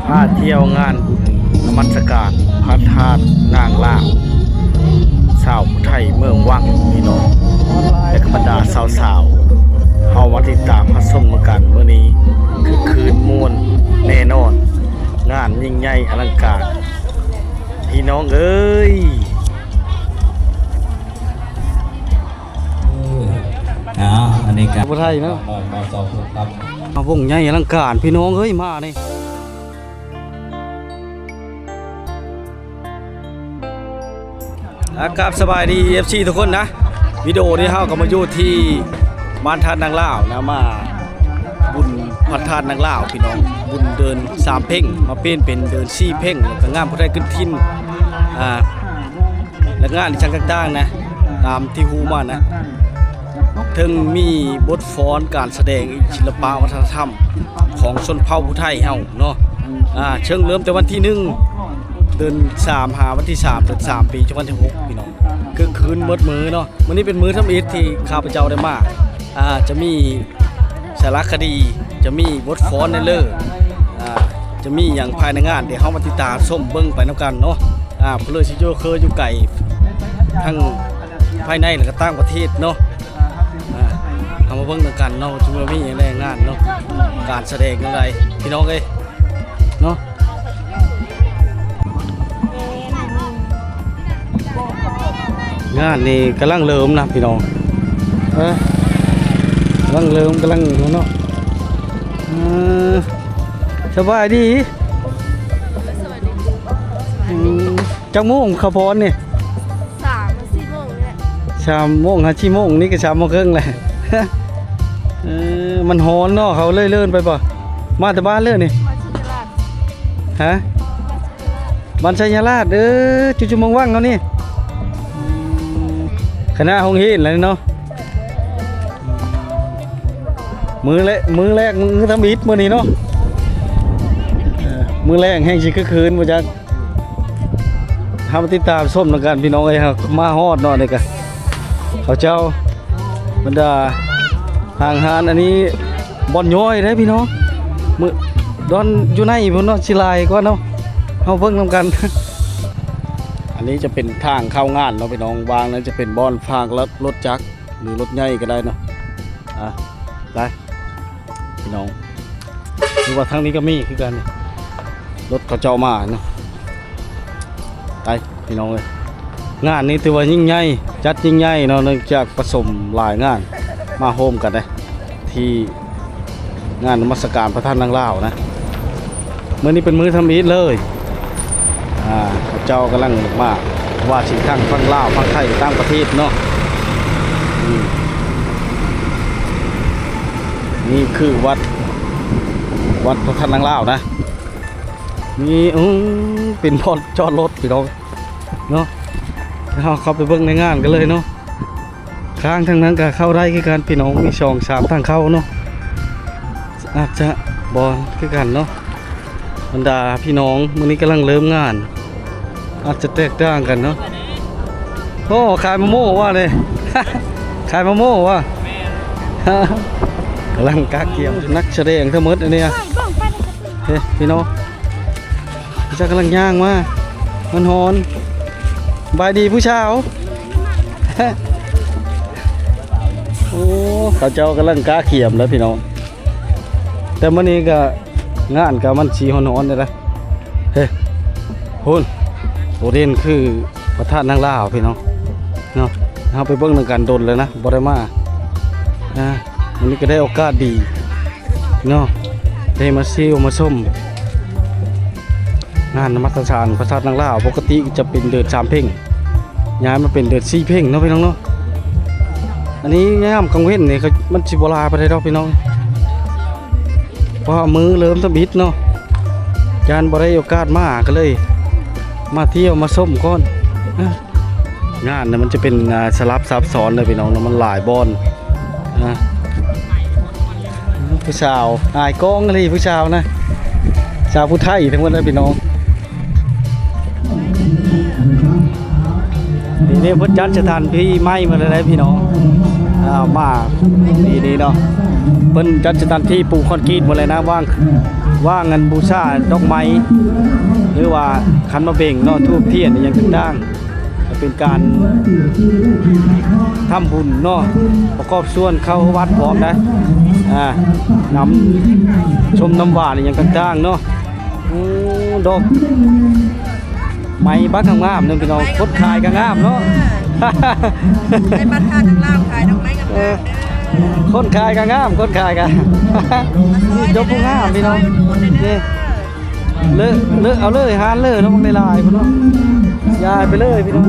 ມາທ່ຽວງານບຸນນະມັດສະການພະທາດນາງລາວ ຊາວຜູ້ໄທເມືອງວັງພີ່ນ້ອງ ແລະກະບັນດາສາວໆ ເຮົາມາຕິດຕາມຮັບຊົມນຳກັນ. ມື້ນີ້ຄຶກຄື້ນມ່ວນແນ່ນອນ ງານຍິ່ງໃຫຍ່ອະລັງການ ພີ່ນ້ອງເອີຍ. ເອີ ເອົາ ອັນນີ້ກະ ຜູ້ໄທເນາະ ມາ ມາຊອບເພິ່ນກັບ ມາວົງໃຫຍ່ອະລັງການ ພີ່ນ້ອງເອີຍ ມານີ້. ອາ ກາບສະບາຍດີ ເອັຟຊີ ທຸກຄົນນະ. ວິດີໂອນີ້ເຮົາກະມາຢູ່ທີ່ບ້ານທາດນາງລາວນະ ມາບຸນພະທາດນາງລາວ ພີ່ນ້ອງ. ບຸນເດືອນສາມເພັງ ມາປ່ຽນເປັນເດືອນສີ່ເພັງ ແລ້ວກະງານຜູ້ໄທຂຶ້ນຖິ່ນ ອາ ແລະງານອີ່ຫຍັງຕ່າງໆນະ ຕາມທີ່ຮູ້ມານະ ເຖິງມີບົດຟ້ອນການສະແດງ ສິລະປະວັດທະນະທຳຂອງຊົນເຜົ່າຜູ້ໄທເຮົາເນາະ. ອາ ເຊິ່ງເລີ່ມແຕ່ວັນທີໜຶ່ງ ເດືອນສາມ ຫາວັນທີສາມ ເດືອນສາມ ປີສອງພັນສິບຫົກ ພີ່ນ້ອງ ຄຶກຄື້ນໝົດມື້ເນາະ. ມື້ນີ້ເປັນມື້ທຳອິດທີ່ຂ້າພະເຈົ້າໄດ້ມາ ອາ ຈະມີ ສາລະຄະດີ ຈະມີບົດຟ້ອນແນ່ເລີ ອາ ຈະມີຫຍັງພາຍໃນງານ ດຽວເຮົາມາຕິດຕາມຊົມເບິ່ງໄປນຳກັນເນາະ. ອາ ເພື່ອຊິຢູ່ເຄີຢູ່ໄກ ທັງພາຍໃນ ແລະກະຕ່າງປະເທດເນາະ. ອາ ເຮົາມາເບິ່ງນຳກັນເນາະ ວ່າຈະມີຫຍັງແດ່ງານເນາະ ການສະແດງຈັ່ງໃດ ພີ່ນ້ອງເອີຍເນາະ. ງານນີ້ກຳລັງເລີ່ມນະພີ່ນ້ອງ ເອີ ກຳລັງເລີ່ມ ກຳລັງເນາະ. ເອີ ສະບາຍດີ. ອືມ ຈັກໂມງເຂົ້າພອນນີ້? ສາມ ສີ່ໂມງນີ້ແຫຼະ ສາມໂມງຫາສີ່ໂມງ ນີ້ກະສາມໂມງເຄິ່ງແຫຼະ. ເອີ ມັນຮ້ອນເນາະ ເຂົາເລີຍເລີນໄປບໍ່? ມາແຕ່ບ້ານເລີຍນີ້? ມາໄຊຍະລາດ ຮະ? ມາໄຊຍະລາດ ບ້ານໄຊຍະລາດ ເອີ ຈຸຈຸເມືອງວັງເຮົານີ້ ຄະນະໂຮງຮຽນແຫຼະເນາະ. ມື້ແລກ ມື້ແລກ ມື້ທຳອິດມື້ນີ້ເນາະ ເອີ ມື້ແລກແຮ່ງຊິຄຶກຄື້ນບໍ່ຈັກ. ເຮົາມາຕິດຕາມຊົມນຳກັນ ພີ່ນ້ອງເອີຍ. ເຮົາມາຮອດເນາະ ນີ້ກະເຂົາເຈົ້າ ບັນດາຫ້າງຮ້ານ ອັນນີ້ບ່ອນຍ່ອຍເດ້ພີ່ນ້ອງ ມື້ດອນຢູ່ໃນພຸ້ນເນາະ ຊິຫຼາຍກວ່າເນາະ ເຮົາເບິ່ງນຳກັນ. ອັນນີ້ຈະເປັນທາງເຂົ້າງານເນາະພີ່ນ້ອງ ວາງນັ້ນຈະເປັນບ່ອນຝາກລົດຈັກ ຫຼືລົດໃຫຍ່ກະໄດ້ເນາະ. ອາ ໄປ ພີ່ນ້ອງ ຫຼືວ່າທາງນີ້ກະມີຄືກັນ ລົດເຂົາເຈົ້າມາເນາະ. ໄປພີ່ນ້ອງເອີຍ ງານນີ້ຖືວ່າຍິ່ງໃຫຍ່ ຈັດຍິ່ງໃຫຍ່ເນາະ ເນື່ອງຈາກປະສົມຫຼາຍງານມາໂຮມກັນເດ້ ທີ່ງານນະມັດສະການພະທາດນາງລາວນະ. ມື້ນີ້ເປັນມື້ທຳອິດເລີຍ ອາ ເຂົາເຈົ້າກຳລັງມາ ວ່າຊິທັງຝັ່ງລາວ ຝັ່ງໄທ ຕ່າງປະເທດເນາະ. ອືມ ນີ້ຄືວັດ ວັດພະທາດນາງລາວນະ. ນີ້ ອືມ ເປັນບ່ອນຈອດລົດພີ່ນ້ອງເນາະ. ເຮົາເຂົ້າໄປເບິ່ງໃນງານກັນເລີຍເນາະ. ທາງທາງນັ້ນກະເຂົ້າໄດ້ຄືກັນພີ່ນ້ອງ ມີສອງສາມທາງເຂົ້າເນາະ ອາດຈະບ່ອນຄືກັນເນາະ. ບັນດາພີ່ນ້ອງ ມື້ນີ້ກຳລັງເລີ່ມງານ ອາດຈະແຕກຕ່າງກັນເນາະ. ໂອ້ ຂາຍມະມ່ວງວ່າເດ້ ຂາຍມະມ່ວງວ່າ ກຳລັງກະກຽມ ນັກສະແດງທັງໝົດອັນນີ້ ເຮີ້ຍ ພີ່ນ້ອງ ເຂົາເຈົ້າກຳລັງຍ່າງມາ ມັນຮ້ອນ. ສະບາຍດີຜູ້ສາວ. ໂອ້ ເຂົາເຈົ້າກຳລັງກະກຽມແລ້ວພີ່ນ້ອງ ແຕ່ມື້ນີ້ກະ ງານກະມັນຊິຮ້ອນໆ ເດ້ລະ ເຮີ້ຍ ພຸ້ນ ໂອເດນຄືພະທາດນາງລາວພີ່ນ້ອງເນາະ. ເຮົາໄປເບິ່ງນຳກັນ ດົນແລ້ວນະ ບໍ່ໄດ້ມາ ອາ ມື້ນີ້ກະໄດ້ໂອກາດດີເນາະ ໄດ້ມາຊຽວມາຊົມ ງານນະມັດສະການພະທາດນາງລາວ ປົກກະຕິຈະເປັນເດືອນສາມເພັງ ຍ້າຍມາເປັນເດືອນສີ່ເພັງເນາະພີ່ນ້ອງເນາະ. ອັນນີ້ຍາມກາງເວັນນີ້ ມັນຊິບໍ່ຫຼາຍປານໃດດອກພີ່ນ້ອງ ເພາະວ່າມື້ເລີ່ມທຳອິດເນາະ ຢ້ານບໍ່ໄດ້ໂອກາດມາ ກະເລີຍມາທ່ຽວມາຊົມກ່ອນ. ອາ ງານນະມັນຈະເປັນ ອາ ສະຫຼັບຊັບຊ້ອນເດີພີ່ນ້ອງເນາະ ມັນຫຼາຍບ່ອນ ອາ ຜູ້ສາວອາຍກ້ອງອີ່ຫຼີ ຜູ້ສາວນະ ສາວຜູ້ໄທທັງໝົດເດີພີ່ນ້ອງ. ປີນີ້ເພິ່ນຈັດສະຖານທີ່ໃໝ່ໝົດເລີຍເດ້ພີ່ນ້ອງ ອາ ມາປີນີ້ເນາະ ເພິ່ນຈັດສະຖານທີ່ປູຄອນກຣີດໝົດເລີຍນະ ວາງ ວາງອັນບູຊາດອກໄມ້ ຫຼືວ່າຂັນໝາກເບັງເນາະ ທູບທຽນອີ່ຫຍັງຕ່າງໆ ກໍເປັນການທຳບຸນເນາະ ປະກອບສ່ວນເຂົ້າວັດພ້ອມນະ ອ່າ ນ້ຳສົ້ມນ້ຳຫວານອີ່ຫຍັງຕ່າງໆເນາະ. ໂອ້ ດອກໄມ້ບັກງາມໆເນາະພີ່ນ້ອງ ຄົນຂາຍກໍງາມເນາະ ໃຫ້ບັດທາງລາວຂາຍດອກໄມ້ງາມໆເດີ ເອີ ຄົນຂາຍກໍງາມ ຄົນຂາຍກໍ ນີ້ຈົບຜູ້ງາມພີ່ນ້ອງ ນີ້ ເລີ ເລີ ເອົາເລີຍ ຫານເລີຍເນາະ ບັກຫຼາຍໆພຸ້ນເນາະ ຢາຍໄປເລີຍພີ່ນ້ອງ.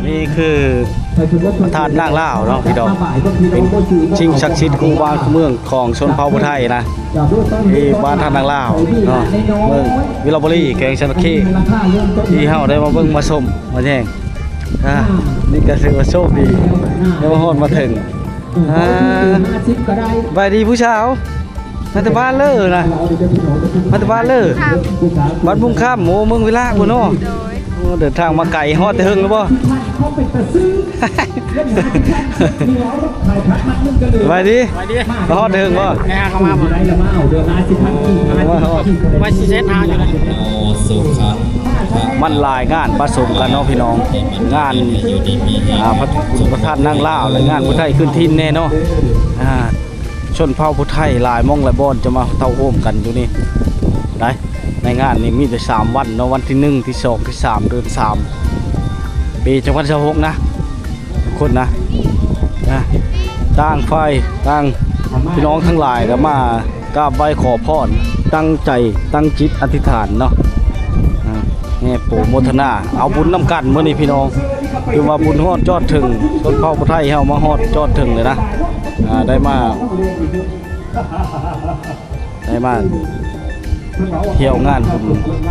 ນີ້ຄືພະທາດນາງລາວເນາະພີ່ນ້ອງ ເປັນສິ່ງສັກສິດຄູ່ບ້ານຄູ່ເມືອງຂອງຊົນເຜົ່າຜູ້ໄທນະ ທີ່ບ້ານທ່ານນາງລາວເນາະ ເມືອງວິລະບູລີ ແຂວງສະຫວັນນະເຂດ ທີ່ເຮົາໄດ້ມາເບິ່ງມາຊົມມາແຍງ ອ່າ ນີ້ກໍຖືວ່າໂຊກດີ ໄດ້ມາຮອດມາເຖິງ. ອ່າ ສະບາຍດີຜູ້ສາວ ມາແຕ່ບ້ານເລີນະ ມາແຕ່ບ້ານເລີ ບ້ານບຸງຄຳ ໂອ້ ເມືອງວິລະພຸ້ນເນາະ ໂອ້ ເດີນທາງມາໄກ ຮອດແຕ່ເທິງແລ້ວບໍ່? ສະບາຍດີ ສະບາຍດີ ມາຮອດເທິງບໍ່? ແມ່ນ ເຂົ້າມາບໍ່? ໂອ້ ມາຮອດ ມາຊິເຊັດຫາຢູ່ນະ ມັນຫຼາຍງານປະສົມກັນເນາະພີ່ນ້ອງ ງານ ອ່າ ພະ ພະທາດນາງລາວ ແລະ ງານຜູ້ໄທຂຶ້ນຖິ່ນແດ່ເນາະ ອ່າ ຊົນເຜົ່າຜູ້ໄທຫຼາຍໝ່ອງຫຼາຍບ່ອນຈະມາເຕົ້າໂຮມກັນຢູ່ນີ້ໄດ໋. ໃນງານນີ້ມີແຕ່ສາມວັນເນາະ ວັນທີໜຶ່ງ ທີສອງ ທີສາມ ເດືອນສາມ ປີສອງພັນຊາວຫົກນະ ທຸກຄົນນະ ນະ ຕ່າງຝ່າຍຕ່າງ ພີ່ນ້ອງທັງຫຼາຍກໍມາກາບໄຫວ້ຂໍພອນ ຕັ້ງໃຈຕັ້ງຈິດອະທິຖານເນາະ ອ່າ ແຫ່ໂປໂມທະນາ ເອົາບຸນນຳກັນມື້ນີ້ພີ່ນ້ອງ ຖືວ່າບຸນຮອດຈອດເຖິງ ຊົນເຜົ່າຜູ້ໄທເຮົາມາຮອດຈອດເຖິງເລີຍນະ ອ່າ ໄດ້ມາ ໄດ້ມາທ່ຽວງານບຸນ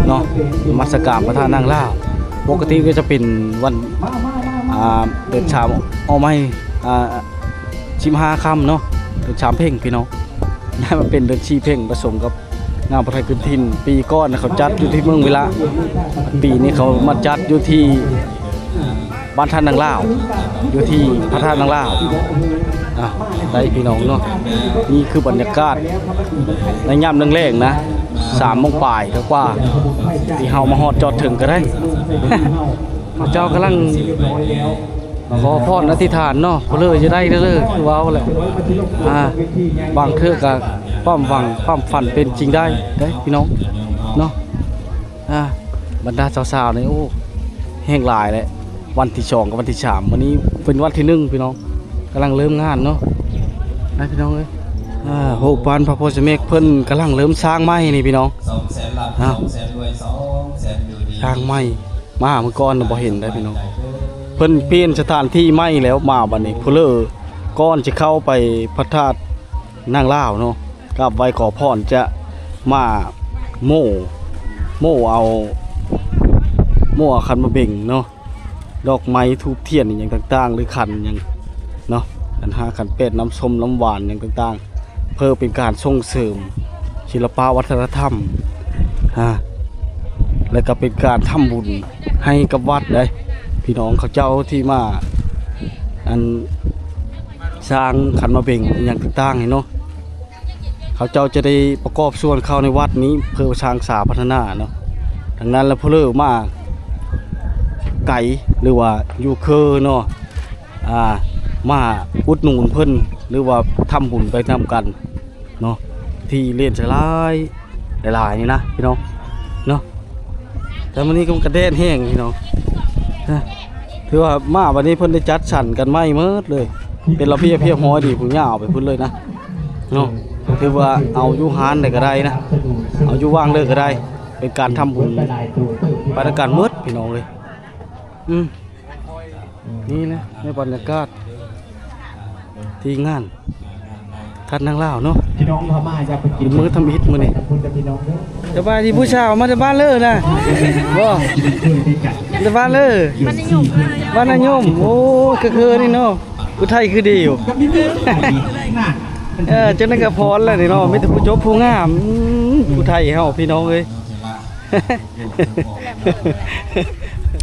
ເນາະ ນະມັດສະການພະທາດນາງລາວ ປົກກະຕິກໍຈະເປັນວັນ ອ່າ ເດືອນສາມ ອອກມາໃຫ້ ອ່າ ສິບຫ້າຄ່ຳເນາະ ເດືອນສາມເພັງພີ່ນ້ອງ ຍ້າຍມາເປັນເດືອນສີ່ເພັງ ປະສົມກັບງານຜູ້ໄທຂຶ້ນຖິ່ນ ປີກ່ອນນະເຂົາຈັດຢູ່ທີ່ເມືອງວິລະ ປີນີ້ເຂົາມາຈັດຢູ່ທີ່ ບ້ານທ່ານນາງລາວ ຢູ່ທີ່ພະທາດນາງລາວ ອ່ະ ໄດ້ພີ່ນ້ອງເນາະ ນີ້ຄືບັນຍາກາດໃນຍາມແລງໆນະ ສາມໂມງປາຍກວ່າ ທີ່ເຮົາມາຮອດຈອດເຖິງກໍໄດ້ ເຈົ້າກຳລັງຂໍພອນອະທິຖານເນາະ ຜູ້ເລີຈະໄດ້ເດີ ຄືເວົ້າແຫຼະ ອ່າ ບາງເທື່ອກໍຄວາມຫວັງຄວາມຝັນເປັນຈິງໄດ້ເດ້ພີ່ນ້ອງເນາະ. ອ່າ ບັນດາສາວໆນີ້ ໂອ້ ແຮງຫຼາຍແຫຼະ ວັນທີສອງກັບວັນທີສາມ ມື້ນີ້ເປັນວັນທີໜຶ່ງພີ່ນ້ອງ ກຳລັງເລີ່ມງານເນາະ ນະພີ່ນ້ອງເອີຍ ອ່າ ຮູບປັ້ນພະພໍ່ສະເມັກ ເພິ່ນກຳລັງເລີ່ມສ້າງໃໝ່ນີ້ພີ່ນ້ອງ ອ່າ ສ້າງໃໝ່ ມາມື້ກ່ອນນະບໍ່ເຫັນໄດ໋ພີ່ນ້ອງ ເພິ່ນປ່ຽນສະຖານທີ່ໃໝ່ແລ້ວ ມາບັດນີ້ ຜູ້ເລີກ່ອນຊິເຂົ້າໄປພະທາດນາງລາວເນາະ ກາບໄຫວ້ຂໍພອນຈະມາໂມ້ ໂມ້ເອົາ ໂມ້ເອົາຂັນໝາກເບັງເນາະ ດອກໄມ້ ທູບທຽນ ອີ່ຫຍັງຕ່າງໆ ຫຼື ຂັນຫຍັງເນາະ ຂັນຫ້າ ຂັນແປດ ນ້ຳສົ້ມ ນ້ຳຫວານ ຫຍັງຕ່າງໆ ເພື່ອເປັນການສົ່ງເສີມສິລະປະວັດທະນະທຳ ອ່າ ແລະ ກໍເປັນການທຳບຸນໃຫ້ກັບວັດເດ້ ພີ່ນ້ອງເຂົາເຈົ້າທີ່ມາ ອັນ ສ້າງຂັນໝາກເບັງອີ່ຫຍັງຕ່າງໆນີ້ເນາະ ເຂົາເຈົ້າຈະໄດ້ປະກອບສ່ວນເຂົ້າໃນວັດນີ້ ເພື່ອສ້າງສາພັດທະນາເນາະ. ດັ່ງນັ້ນແລ້ວ ຜູ້ເລີມາໄກ ຫຼືວ່າຢູ່ເຄີເນາະ ອ່າ ມາອຸດໜູນເພິ່ນ ຫຼືວ່າທຳບຸນໄປນຳກັນເນາະ ທີ່ຫຼຽນສະຫຼາຍ ຫຼາຍໆນີ້ນະພີ່ນ້ອງເນາະ. ແຕ່ມື້ນີ້ກໍ ມັນກະແດດແຮງພີ່ນ້ອງ ນະ ຖືວ່າມາບັດນີ້ເພິ່ນໄດ້ຈັດສັນກັນໃໝ່ໝົດເລີຍ ເປັນລະບຽບຮຽບຮ້ອຍດີ ພຸ້ນຍາວໄປພຸ້ນເລີຍນະເນາະ. ຖືວ່າເອົາຢູ່ຮ້ານໃດກໍໄດ້ນະ ເອົາຢູ່ຫວ່າງເລີກກໍໄດ້ ເປັນການທຳບຸນໄປນຳກັນໝົດພີ່ນ້ອງເອີຍ. ອືມ ນີ້ແຫຼະໃນບັນຍາກາດທີ່ງານທາດນາງລາວເນາະ ພີ່ນ້ອງເຂົ້າມາ ຢ່າໄປກິນມື້ທຳອິດມື້ນີ້. ສະບາຍດີຜູ້ສາວ ມາແຕ່ບ້ານເລີນະ ບໍ່ ແຕ່ບ້ານເລີ ບ້ານນາຍົມ. ໂອ້ ຄືໆນີ້ເນາະ ຜູ້ໄທຄືດີຢູ່ ເອີ ຈັ່ງໃດກໍພອນແລ້ວນີ້ເນາະ ມີແຕ່ຜູ້ຈົບຜູ້ງາມ. ອືມ ຜູ້ໄທເຮົາພີ່ນ້ອງເອີຍ.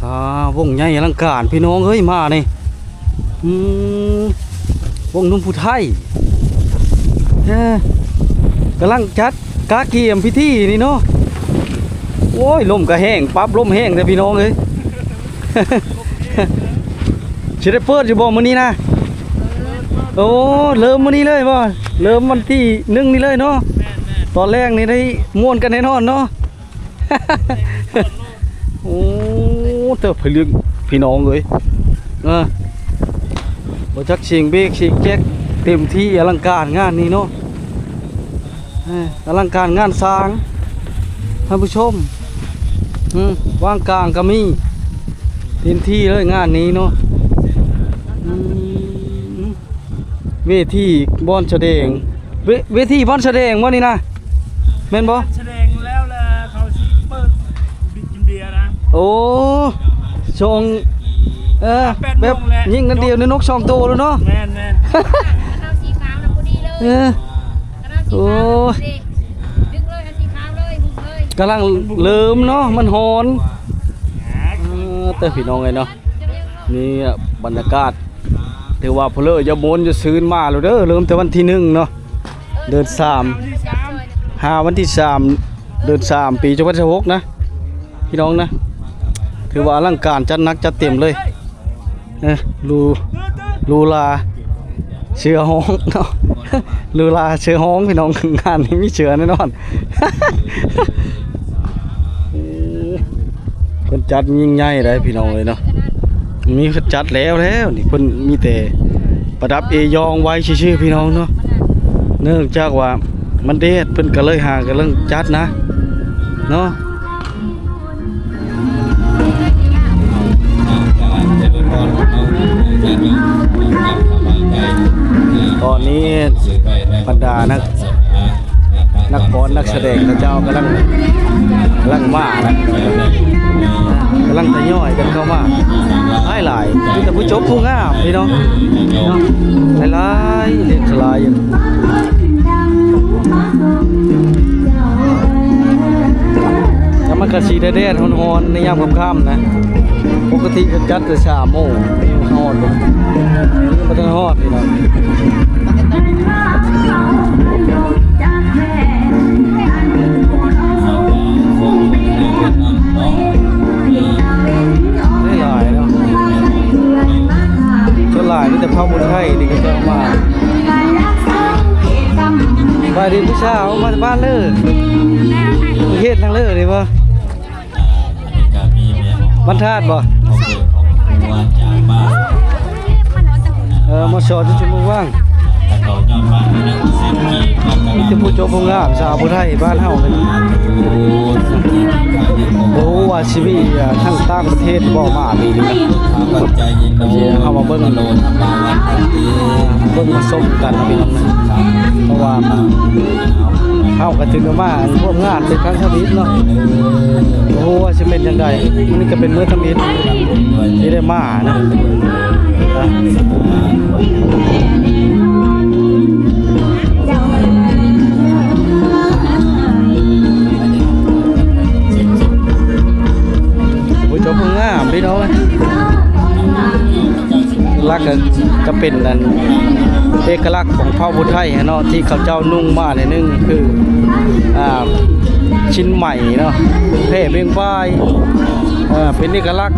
ອ່າ ວົງໃຫຍ່ອະລັງການພີ່ນ້ອງເອີຍ ມານີ້ ອືມ ວົງໜຸ່ມຜູ້ໄທ ເອີ ກຳລັງຈັດ ກະກຽມພິທີນີ້ເນາະ. ໂອ້ຍ ລົມກະແຮງ ປັບລົມແຮງແທ້ພີ່ນ້ອງເອີຍ. ຊິໄດ້ເປີດຢູ່ບໍ່ມື້ນີ້ນະ? ໂອ້ ເລີ່ມມື້ນີ້ເລີຍບໍ່? ເລີ່ມວັນທີໜຶ່ງນີ້ເລີຍເນາະ. ຕອນແລງນີ້ໄດ້ມ່ວນກັນແນ່ນອນເນາະ. ໂອ້ ເຕີບໄປເລື່ອງ ພີ່ນ້ອງເອີຍ. ເອີ ບໍ່ຈັກສຽງເບກສຽງແຈັກ ເຕັມທີ່ ອະລັງການງານນີ້ເນາະ. ເອີ ອະລັງການງານສ້າງ ທ່ານຜູ້ຊົມ. ອືມ ວາງກາງກໍມີ ເຕັມທີ່ເລີຍງານນີ້ເນາະ. ອືມ ເວທີບ່ອນສະແດງ ເວ ເວທີບ່ອນສະແດງບໍ່ນີ້ນະ ແມ່ນບໍ່? ສະແດງແລ້ວ ແລ້ວເຂົາຊິເປີດກິນເບຍນະ. ໂອ້ ຊ່ວງ ເອີ ແບບຍິງກັນດຽວໃນນົກສອງໂຕແລ້ວເນາະ. ແມ່ນໆ ເຂົາຊິຂາວລະພໍດີເລີຍ. ເອີ ໂອ້ຍ ດຶງເລີຍ ເຂົາຊິຂາວເລີຍ ຮຸ່ມເລີຍ. ກຳລັງເລີ່ມເນາະ ມັນຮ້ອນ. ເອີ ແຕ່ພີ່ນ້ອງເອີຍເນາະ ນີ້ບັນຍາກາດ ຖືວ່າຜູ້ເລີ້ຢາມ່ວນຢາຊື່ນມາແລ້ວເດີ. ເລີ່ມແຕ່ວັນທີໜຶ່ງເນາະ ເດືອນສາມ ຫາວັນທີສາມ ເດືອນສາມ ປີສອງພັນຊາວຫົກນະ ພີ່ນ້ອງນະ. ຖືວ່າອະລັງການ ຈັດໜັກຈັດເຕັມເລີຍ. ເອີ ຫຼູ ຫຼູຫຼາເສືອຮ້ອງເນາະ ຫຼູຫຼາເສືອຮ້ອງ ພີ່ນ້ອງ. ງານນີ້ມີເສືອແນ່ນອນ. ເອີ ເພິ່ນຈັດຍິ່ງໃຫຍ່ໄດ໋ພີ່ນ້ອງເອີຍເນາະ. ມີເພິ່ນຈັດແລ້ວແລ້ວນີ້ ເພິ່ນມີແຕ່ປະດັບເອຢອງໄວ້ຊື່ໆ ພີ່ນ້ອງເນາະ. ເນື່ອງຈາກວ່າມັນແດດ ເພິ່ນກໍເລີຍຫາກຳລັງຈັດນະເນາະ. ຕອນນີ້ບັນດານັກ ນັກຟ້ອນນັກສະແດງເຂົາເຈົ້າກຳລັງ ກຳລັງມານະ ກຳລັງທະຍອຍກັນເຂົ້າມາຫຼາຍໆ. ມີແຕ່ຜູ້ຈົບຜູ້ງາມພີ່ນ້ອງເນາະ ຫຼາຍໆ ຫຼຽນສະຫຼາຍຢູ່. ແລ້ວມັນກະຊິແດດໆ ຮ້ອນໆ ໃນຍາມຄ່ຳໆ ນະ. ປົກກະຕິເພິ່ນຈັດແຕ່ສາມໂມງ ຮອດບໍ່? ຍັງບໍ່ທັນຮອດພີ່ນ້ອງ. ຫຼາຍໆເນາະ ສ່ວນຫຼາຍມີແຕ່ເຜົ່າຜູ້ໄທນີ້ເຂົາເຈົ້າມາ. ສະບາຍດີຜູ້ສາວ ມາແຕ່ບ້ານເລີ ເຂດທາງເລີນີ້ບໍ່? ບ້ານທາດບໍ່? ເອີ ມສ ທີ່ຊຸມເມືອງຫວ່າງ ມີແຕ່ຜູ້ຈົບຜູ້ງາມ ສາວຜູ້ໄທບ້ານເຮົານີ້. ບໍ່ຮູ້ວ່າຊິມີ ເອີ ທາງຕ່າງປະເທດບໍ່ມາປີນີ້ນະ. ເຮົາມາເບິ່ງ ເບິ່ງມາຊົມກັນພີ່ນ້ອງນະ ເພາະວ່າ ເຮົາກໍຖືວ່າມາຮ່ວມງານເປັນຄັ້ງທຳອິດເນາະ. ບໍ່ຮູ້ວ່າຊິເປັນຈັ່ງໃດ ມື້ນີ້ກໍເປັນມື້ທຳອິດທີ່ໄດ້ມານະ. ຜູ້ຈົບຜູ້ງາມພີ່ນ້ອງເອີຍ. ຫຼັກກໍ ກໍເປັນອັນເອກະລັກຂອງເຜົ່າຜູ້ໄທຫັ້ນເນາະ ທີ່ເຂົາເຈົ້ານຸ່ງມາແນວໜຶ່ງ ຄື ອ່າ ຊິນໄໝເນາະ ແຜ່ເບັ່ງບາຍ ເອີ ເປັນເອກະລັກ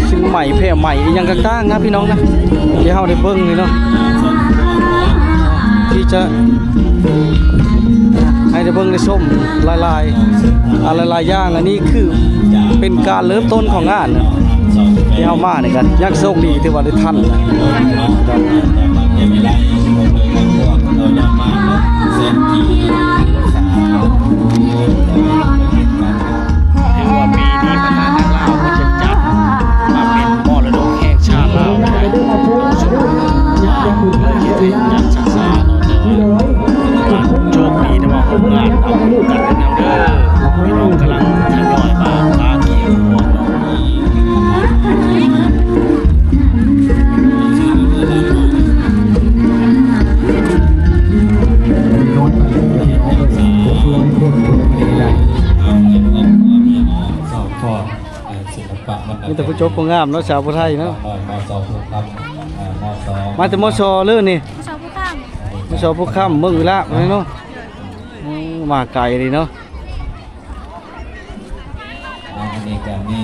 ຊິນໄໝ ແຜ່ໄໝ ອີ່ຫຍັງຕ່າງໆນະພີ່ນ້ອງນະ ທີ່ເຮົາໄດ້ເບິ່ງນີ້ເນາະ ທີ່ຈະ ໃຫ້ໄດ້ເບິ່ງໄດ້ຊົມຫຼາຍໆ ອາ ຫຼາຍໆຢ່າງ. ອັນນີ້ຄືເປັນການເລີ່ມຕົ້ນຂອງງານນະ ທີ່ເຮົາມານີ້ກໍຍັງໂຊກດີທີ່ວ່າໄດ້ທັນນະ. ຖືວ່າປີນີ້ພະທາດທາງລາວເພິ່ນຈະຈັດມາເປັນມໍລະດົກແຫ່ງຊາດລາວເລີຍ ເລີຍເຮັດໃຫ້ຈັດສັກສາເນາະ. ໂຊກດີທີ່ວ່າໂຮງງານເຮົາຮູ້ກັນນຳເດີ ພີ່ນ້ອງກຳລັງທະຍອຍມາ ມາກີ່ຄົນເນາະ. ມີແຕ່ຜູ້ຈົບຜູ້ງາມເນາະ ສາວຜູ້ໄທເນາະ. ມາແຕ່ ມສ ເລີນີ້ ມສ ຜູ້ຄຳ. ເຈົ້າຜູ້ຄ້ຳເບິ່ງອີກລະເນາະ. ໂອ້ ມາໄກເລີຍເນາະ. ອັນນີ້ກໍມີ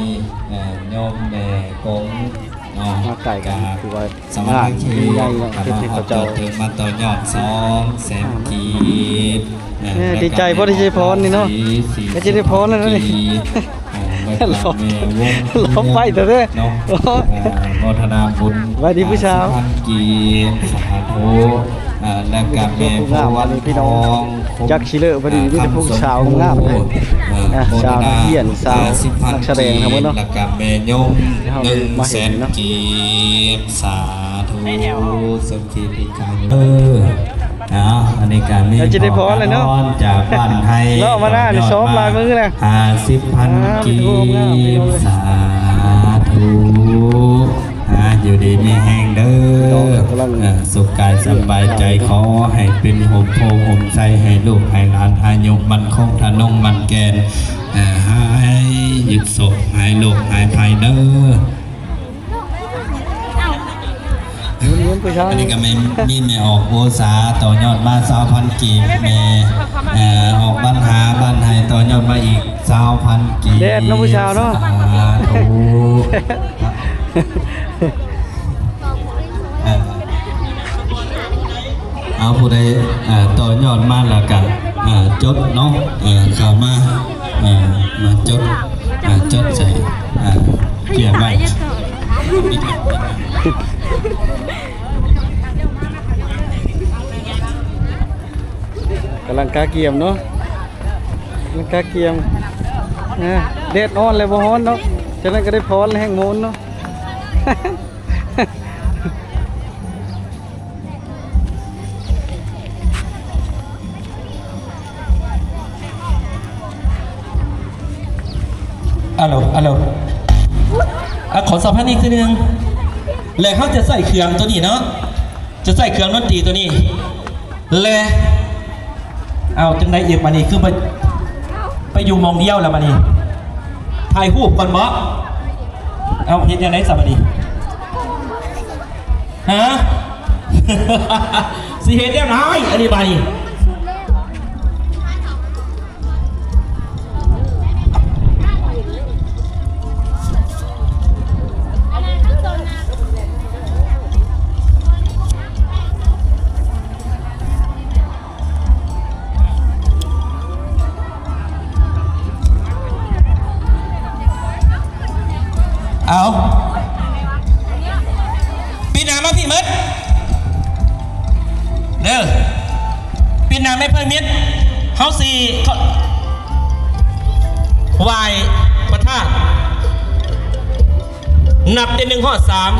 ເອີ ໂຍມແມ່ກົງເນາະ ມາໄກກໍຖືວ່າງານຍິ່ງໃຫຍ່ເນາະ ເຮັດໃຫ້ເຂົາເຈົ້າ ມາຕໍ່ຍອດສອງແສນກີບ. ເອີ ດີໃຈບໍ່ໄດ້ໃຊ້ພອນນີ້ເນາະ ກໍຈະໄດ້ພອນແລ້ວນີ້. ລອບ ລອບໄປແທ້ໆເນາະ. ໂອ້ ໂມທະນາບຸນ ສະບາຍດີຜູ້ສາວ ຫ້າສິບພັນກີບ ສາທຸ. ເອີ ແລ້ວກໍແມ່ພວນທອງ ຈັກຊິເລີະ ພໍດີມີແຕ່ຜູ້ສາວງາມ ເອີ ສາວນັກຮຽນ ສາວນັກສະແດງທັງໝົດເນາະ. ແລ້ວກໍແມ່ຍົມ ໜຶ່ງແສນກີບ ສາທຸ. ເອີ ເອົາ ອັນນີ້ກໍມີ ກໍຈະໄດ້ພອນແລ້ວເນາະ ຈາກບ້ານໄຮ ເນາະ ມານານີ້ຊ້ອມຫຼາຍມື້ແລ້ວ. ຫ້າສິບພັນກີບ ສາທຸ. ອ່າ ຢູ່ດີມີແຮງເດີ ເອີ ສຸກກາຍສະບາຍໃຈ ຂໍໃຫ້ເປັນຮົ່ມໂພຮົ່ມໄຊ ໃຫ້ລູກໃຫ້ຫຼານອາຍຸໝັ້ນຄົງທະນົງໝັ້ນແກ່ນ ເອີ ຫາຍໂສກຫາຍໂລກຫາຍໄພເດີ. ໝູນໆ ຜູ້ຊາຍ ອັນນີ້ກໍແມ່ນ ມີແມ່ອອກໂອສາຕໍ່ຍອດມາຊາວພັນກີບ ແມ່ ເອີ ອອກບັນຫາບ້ານໄຮຕໍ່ຍອດມາອີກຊາວພັນກີບ. ແດດເນາະ ຜູ້ສາວເນາະ ສາທຸ. ເອີ ເອົາ ຜູ້ໃດ ເອີ ຕໍ່ຍອດມາແລ້ວກໍ ເອີ ຈົດເນາະ ເອີ ເຂົ້າມາ ເອີ ມາຈົດ ເອີ ຈົດໃສ່ ເອີ ກຽມໄວ້. ກຳລັງກະກຽມເນາະ ກຳລັງກະກຽມ. ອ່າ ແດດຮ້ອນແລ້ວບໍ່ຮ້ອນເນາະ ຈະນັ້ນກໍໄດ້ພອນແລ້ວ ແຮ່ງໂມນເນາະ. ອາໂຫຼ ອາໂຫຼ ອາ ຂໍສຳພາດອີກເທື່ອໜຶ່ງ ແລະ ເຮົາຈະໃຊ້ເຄື່ອງໂຕນີ້ເນາະ ຈະໃຊ້ເຄື່ອງດົນຕີໂຕນີ້ ແລະ ເອົາ ຈັ່ງໃດອີກບາດນີ້ ຄືໄປ ໄປຢູ່ໝ່ອງດຽວແລ້ວບາດນີ້ ຖ່າຍຮູບກ່ອນບໍ? ເອົາ ເຮັດຈັ່ງໃດຊະບາດນີ້? ຮະ? ຊິເຮັດແນວໃດອັນນີ້ບາດນີ້? ເອົາ ປິດໜ້າມາພີ້ໝົດເດີ ປິດໜ້າແມ່ເພິ່ນມິດ ເຮົາຊິ ເຮົາ ໄຫວ້ພະທາດ ນັບແຕ່ໜຶ່ງຮອດສາມ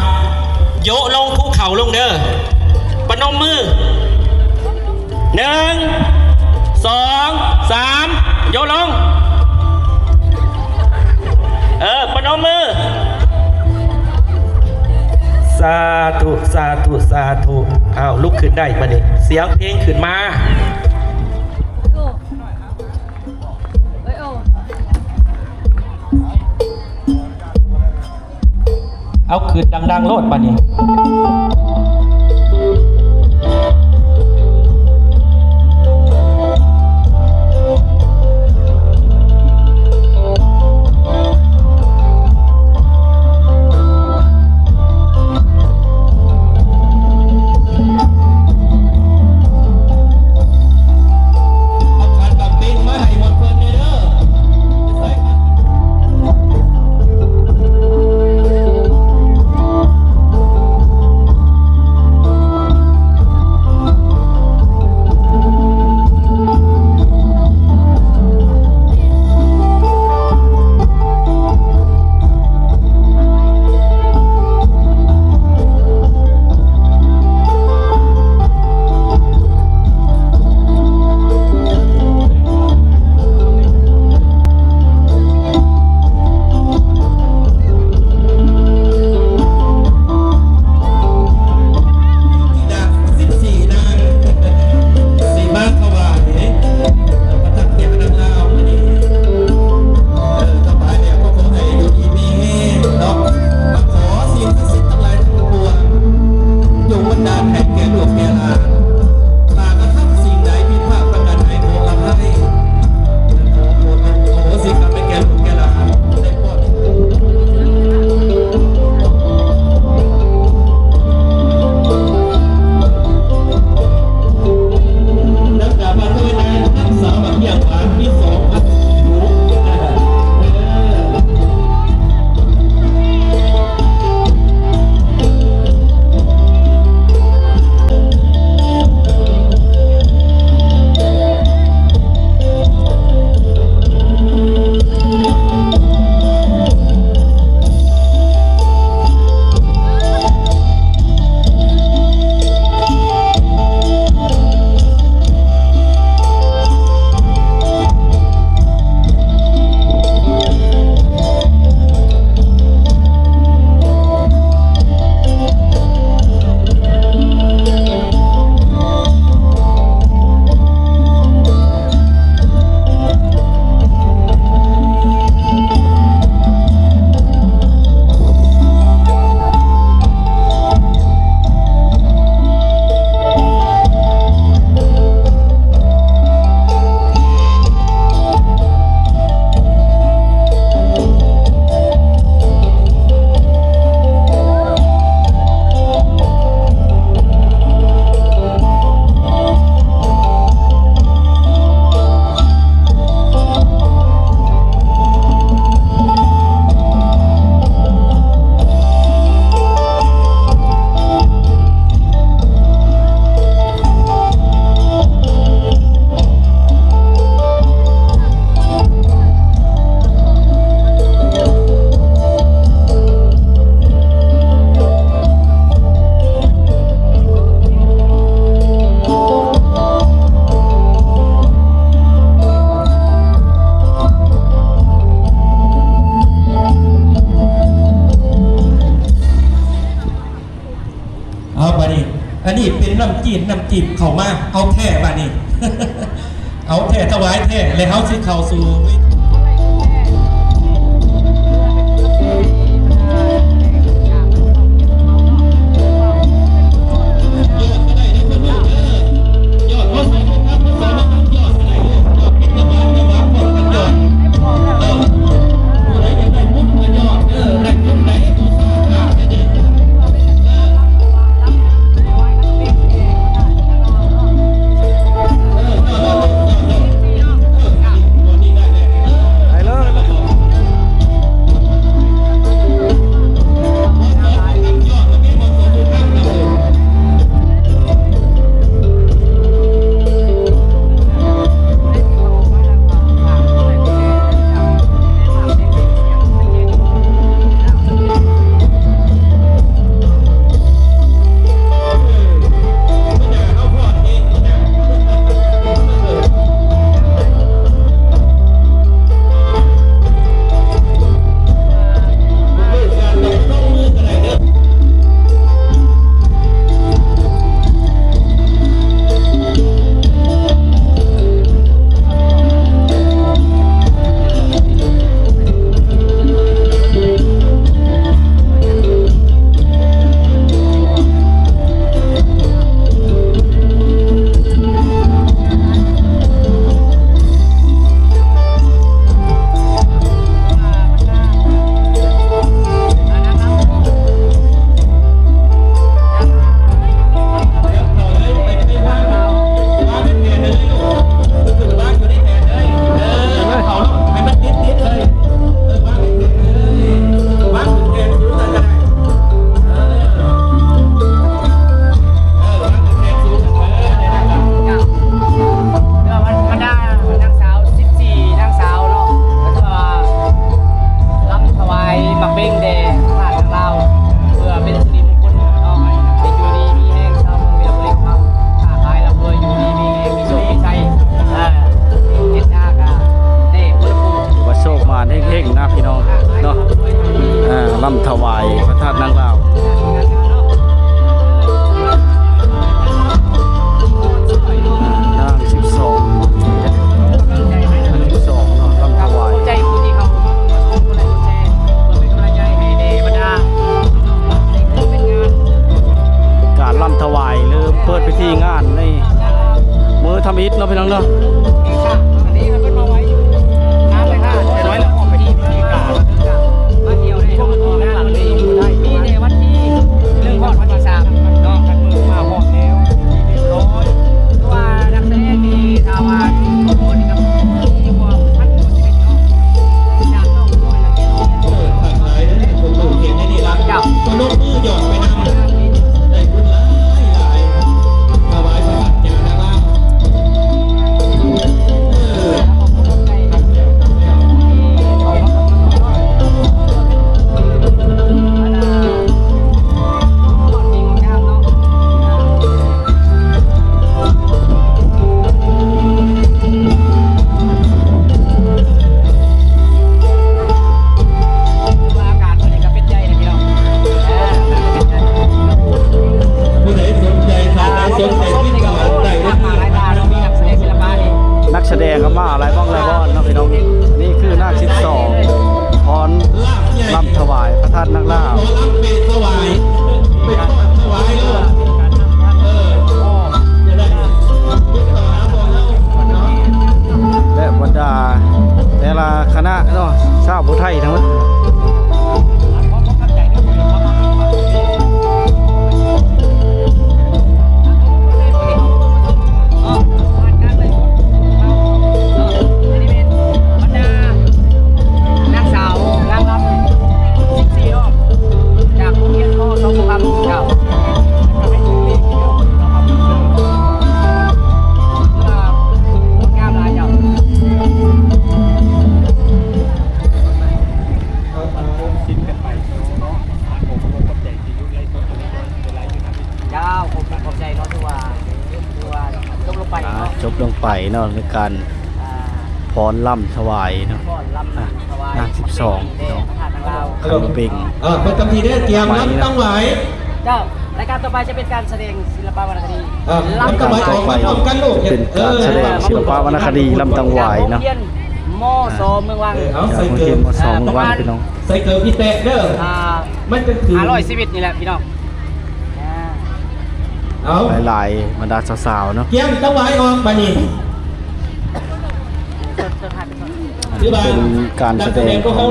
ໂຍະລົງ ຄຸກເຂົ່າລົງເດີ ປະນົມມື ໜຶ່ງ ສອງ ສາມ ໂຍະລົງ ເອີ ປະນົມມື ສາທຸ ສາທຸ ສາທຸ. ອ້າວ ລຸກຂຶ້ນໄດ້ບາດນີ້ ສຽງເພງຂຶ້ນມາ. ເອົາ ຄືນດັງໆໂລດບາດນີ້. ເອົາຂັນບັກເບັງມາໃຫ້ໝົດເພິ່ນແດ່ເດີ. ນ້ຳຈິ້ມເຂົ້າມາ ເອົາແທ້ບາດນີ້ ເອົາແທ້ ຖວາຍແທ້ ແລ້ວເຮົາຊິເຂົ້າສູ່ເວທີ. ບັນດານາງສາວສິບສີ່ນາງສາວເນາະ ກໍຖືວ່າລຳຖວາຍໝາກເບັງແດ່ພະທາດນາງລາວ ເພື່ອເປັນສິລິມຸງຄຸນເນາະ ໃຫ້ຢູ່ດີມີແຮງ ຊາວເມືອງວິລະບຸລີຂອງເຮົາ ຄ້າຂາຍລ່ຳລວຍ ຢູ່ດີມີແຮງ ມີໂຊກມີໄຊ ເອີ ເຮັດນາກະໄດ້ຜົນປູກ ຖືວ່າໂຊກໝານເຮັງໆນະພີ່ນ້ອງເນາະ ເອີ ລຳຖວາຍພະທາດນາງລາວ. ນາງສິບສອງ ນາງສິບສອງເນາະ ລຳຖວາຍ ໃຈຜູ້ທີ່ເຂົ້າມາເບິ່ງມາຊົມ ກົດໄລກົດແຊ ເພື່ອເປັນກຳລັງໃຈໃຫ້ແດ່ບັນດາ ເປັນງານ ເປັນການລຳຖວາຍ ຫຼື ເປີດພິທີງານໃນມື້ທຳອິດເນາະ ພີ່ນ້ອງເນາະ. ມາທ່ຽວໄດ້ເນາະ ງານມັນມີຢູ່ໄທ ມີແຕ່ວັນທີໜຶ່ງຮອດວັນທີສາມເນາະ ກັນມື້ມາຮອດແລ້ວ ເພາະວ່ານັກສະແດງນີ້ ຖ້າວ່າຄົນນີ້ກໍມີກວ່າພັນກວ່າຊີວິດເນາະ ຈາກນ້ອງນ້ອຍລະເຈັດຮ້ອຍ ເອີ ຄັກຫຼາຍເດີ ພວກລູກເຫັນໃນນີ້ລະ ເຈົ້າ ກໍຍົກມືຍ້ອນໄປນຳ ໄດ້ບຸນຫຼາຍໆ ຖວາຍພະພັດຍານາງລາວ. ຜູ້ໃດສົນໃຈ ທ່ານໃດສົນໃຈຕິດຕໍ່ໄດ້ເດີ. ນັກສະແດງກໍມາຫຼາຍໝ່ອງຫຼາຍບ່ອນເນາະພີ່ນ້ອງ. ນີ້ຄືນາງສິບສອງ ຟ້ອນລຳຖວາຍພະທາດນາງລາວ ແລະ ບັນດາແຕ່ລະຄະນະເນາະ ຊາວຜູ້ໄທທັງໝົດ. ເຈົ້າ ຂອບ ຂອບໃຈເນາະ ຖືວ່າ ຖືວ່າຈົບລົງໄປເນາະ ຈົບລົງໄປເນາະ ໃນການ ອ່າ ຟ້ອນລຳຖວາຍເນາະ ຟ້ອນລຳຖວາຍ ອ່າ ນາງສິບສອງເນາະ ຂະໜົມເບັງ ເອີ ປະຈຳທີ່ໄດ້ກຽມລຳຕັ້ງໄວ້ ເຈົ້າ. ລາຍການຕໍ່ໄປຈະເປັນການສະແດງສິລະປະວັນນະຄະດີ ອ່າ ລຳຕັງຫວາຍ ເປັນການສະແດງສິລະປະວັນນະຄະດີລຳຕັງຫວາຍເນາະ ໂຮງຮຽນ ມສ ເມືອງວັງ ເອີ ຈາກໂຮງຮຽນ ມສ ເມືອງວັງ ພີ່ນ້ອງ ໃສ່ເກີບອີແຕະເດີ ອ່າ ມັນຈະຖືກ ຫ້າຮ້ອຍຊີວິດນີ້ແຫຼະພີ່ນ້ອງ ອ່າ ເອົາ ຫຼາຍໆບັນດາສາວໆເນາະ ກຽມຕັງຫວາຍອອກບາດນີ້. ເປັນການສະແດງຂອງ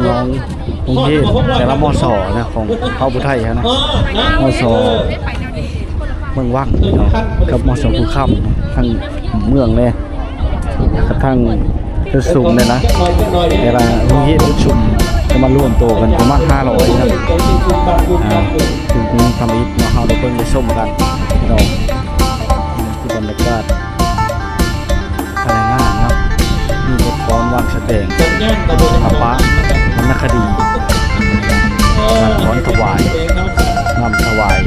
ນ້ອງໆໂຮງຮຽນແຕ່ລະ ມສ ນະ ຂອງເຜົ່າຜູ້ໄທເຮົານະ ມສ ເມືອງວັງເນາະ ກັບ ມສ ພູຄຳ ທາງເມືອງແດ່ ກັບທາງເທິງສູງແດ່ນະ ແຕ່ລະໂຮງຮຽນປະຊຸມ ກໍມາລວມໂຕກັນປະມານຫ້າຮ້ອຍນະ ອ່າ ຖືກມີທຳອິດເນາະ ເຮົາໄດ້ເບິ່ງໄດ້ຊົມກັນພີ່ນ້ອງ ຄືບັນຍາກາດ ພະນັກງານເນາະ ມີບົດກອນວາງສະແດງ ສິລະປະວັນນະຄະດີ ການຟ້ອນຖວາຍ ນຳຖວາຍ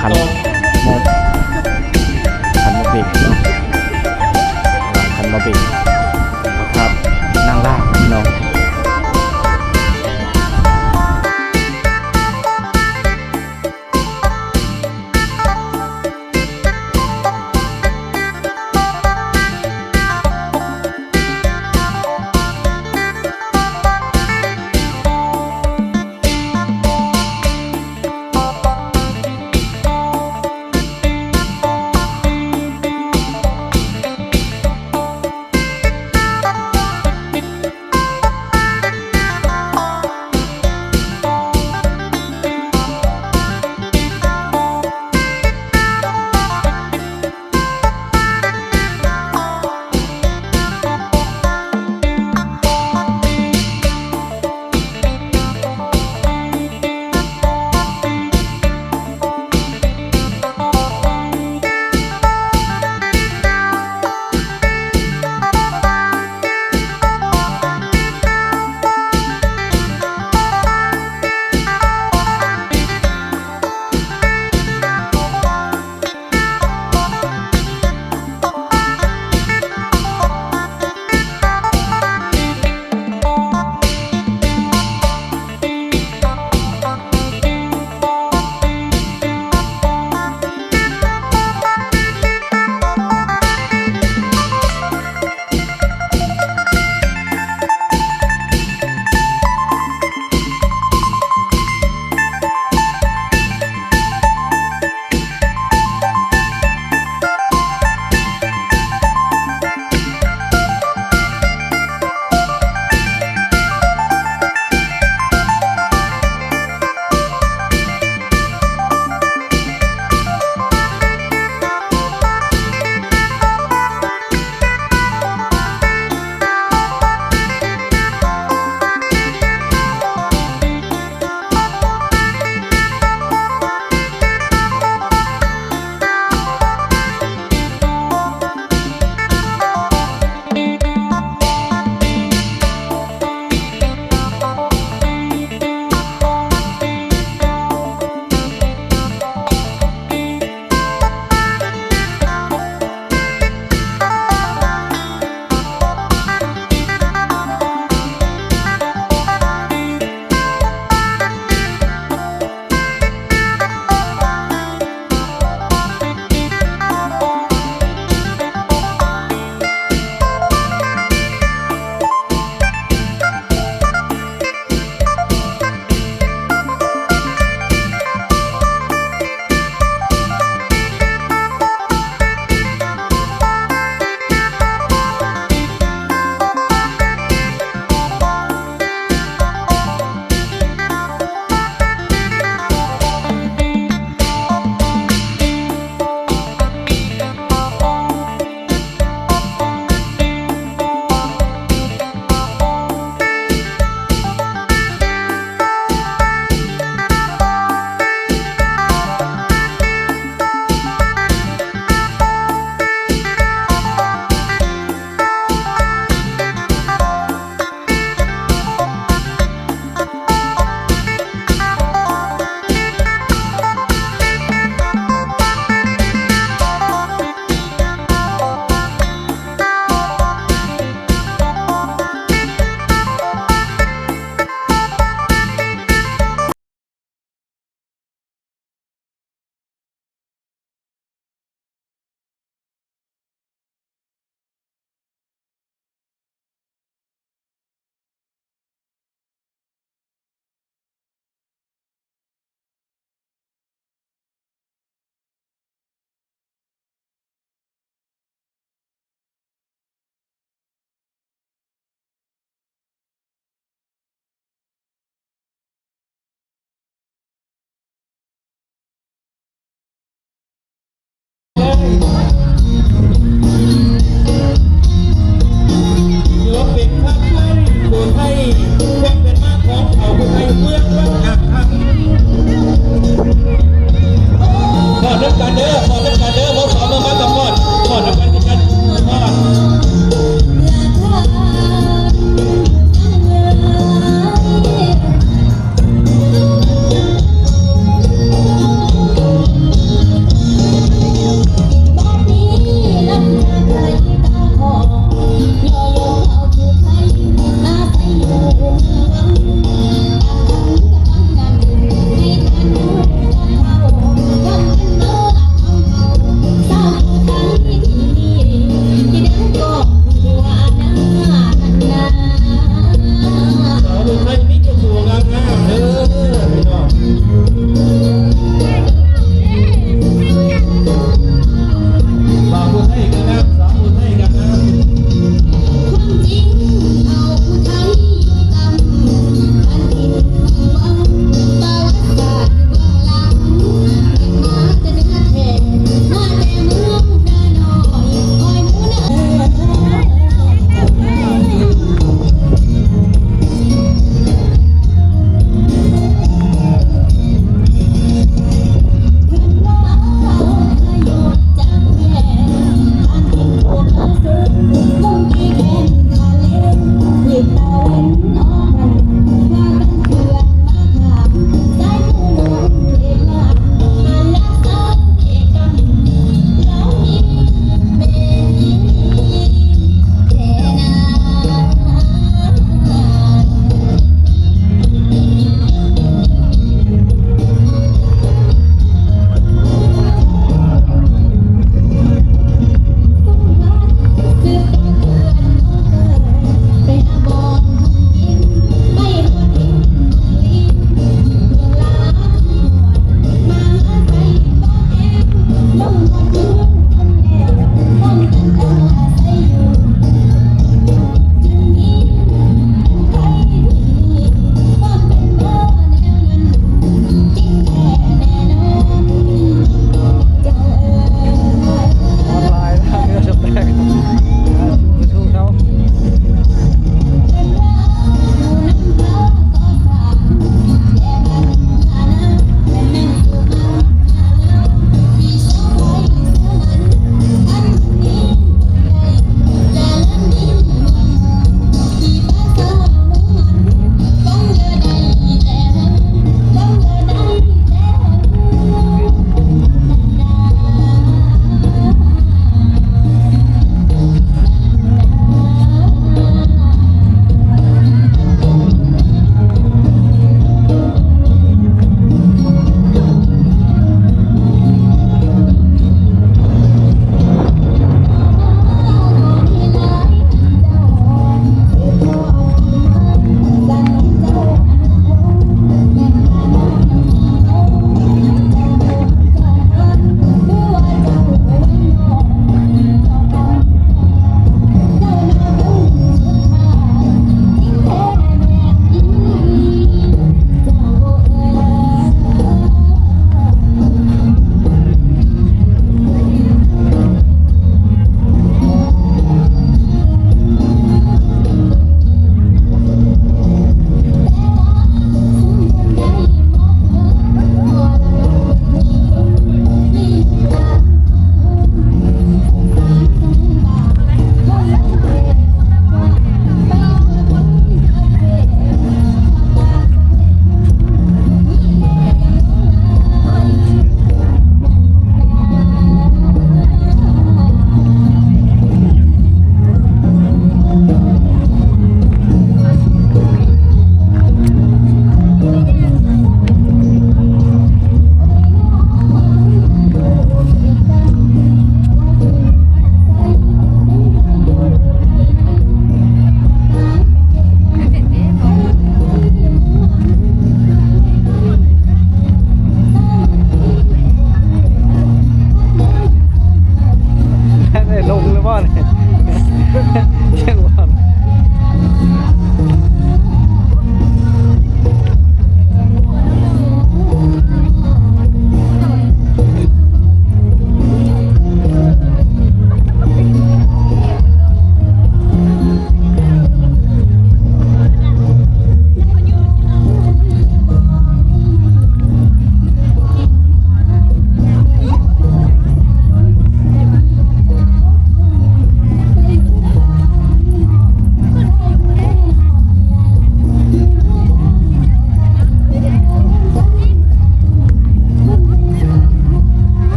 ຂັນໝົກ ຂັນໝາເບັງເນາະ ຂັນໝາເບັງ ພະທາດນາງລາດເນາະ. ຖືວ່າເປັນພາບໄທ ໂດຍໄທ ຄວາມເປັນມາຂອງເຜົ່າໄທເມືອງວັງອັກຄຳ. ຟ້ອນນຳກັນເດີ ຟ້ອນນຳກັນເດີ ໝູ່ສອງເມືອງມາກະຟ້ອນ ຟ້ອນນຳກັນຄືກັນ ຟ້ອນ.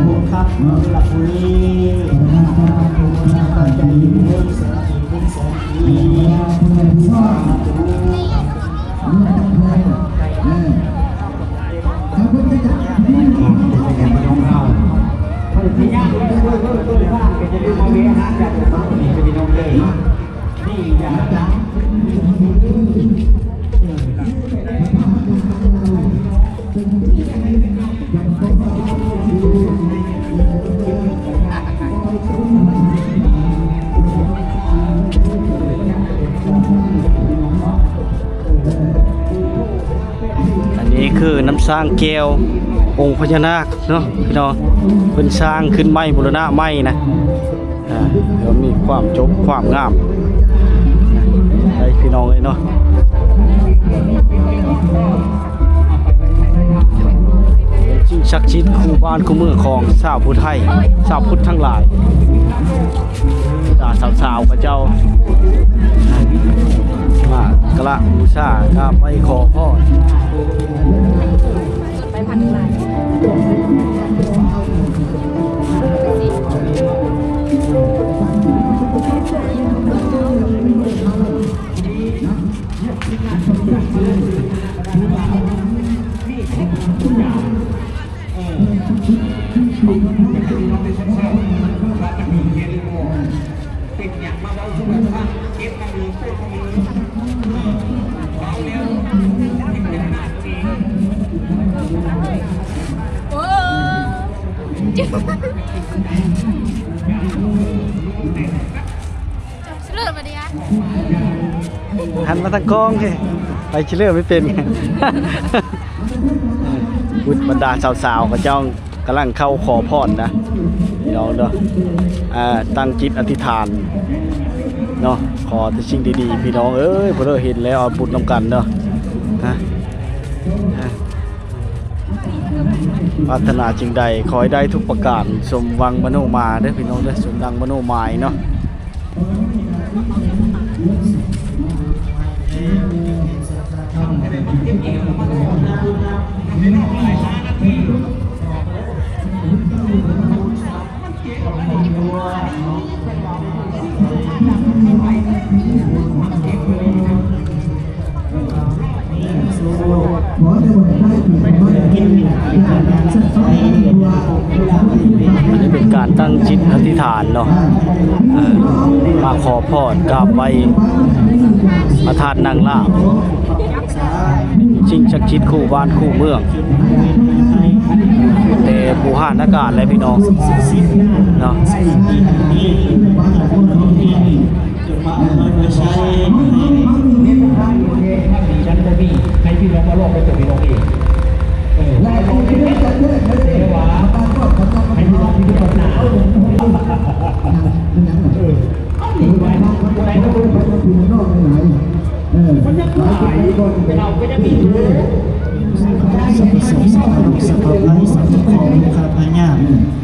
ຄັບ ລະບຸຣີ ໃຈບຸນສາທຸ ບຸນສອງປີ ສາທຸ ອັນນີ້ຄືນ້ຳຊ້າງແກ້ວ ອົງພະຍານາກເນາະພີ່ນ້ອງ ເພິ່ນສ້າງຂຶ້ນໃໝ່ ບູລະນະໃໝ່ນະ ອ່າ ກໍມີຄວາມຈົບຄວາມງາມ ໄດ້ພີ່ນ້ອງເອີຍເນາະ ເປັນສິ່ງສັກສິດຄູ່ບ້ານຄູ່ເມືອງຂອງຊາວຜູ້ໄທ ຊາວພຸດທັງຫຼາຍ ບັນດາສາວໆເຂົາເຈົ້າ ມາກະລະບູຊາ ກາບໄຫວ້ຂໍພອນ. ໄປພັນຫຼາຍ ໂອ້ ສະເລີດບໍ່ໄດ້ ຫັນມາທາງກ້ອງເດ້ ໄປຊິເລີດໄມ່ເປັນ ບຸດບັນດາສາວໆ ເຂົາເຈົ້າກຳລັງເຂົ້າຂໍພອນນະ ພີ່ນ້ອງເນາະ ອ່າ ຕັ້ງຈິດອະທິຖານເນາະ ຂໍແຕ່ສິ່ງດີໆ ພີ່ນ້ອງເອີຍ ບໍ່ໄດ້ເຫັນແລ້ວ ເອົາບຸນນຳກັນເນາະ ຮະ ຮະ ປາດຖະໜາສິ່ງໃດ ຂໍໃຫ້ໄດ້ທຸກປະການ ສົມຫວັງມະໂນມາເດີພີ່ນ້ອງເດີ ສົມດັ່ງມະໂນໝາຍເນາະ. ອັນນີ້ເປັນການຕັ້ງຈິດອະທິຖານເນາະ ເອີ ມາຂໍພອນກາບໄຫວ້ພະທາດນາງລາບ ສິ່ງສັກສິດຄູ່ບ້ານຄູ່ເມືອງ ແຕ່ບູຮານະການແຫຼະພີ່ນ້ອງເນາະ. ໃຫ້ພີ່ນ້ອງມາລອງໄປຕົວພີ່ນ້ອງເອງ ເອີ ວ່າໃຫ້ພີ່ນ້ອງມີຄວາມໜາວ ເອີ ມັນຍັງຫຼາຍ ເຮົາກໍຍັງມີຢູ່ ສະພາບໂລກ ສະພາບໄພ ສະພາບຂອງພະຍາດ.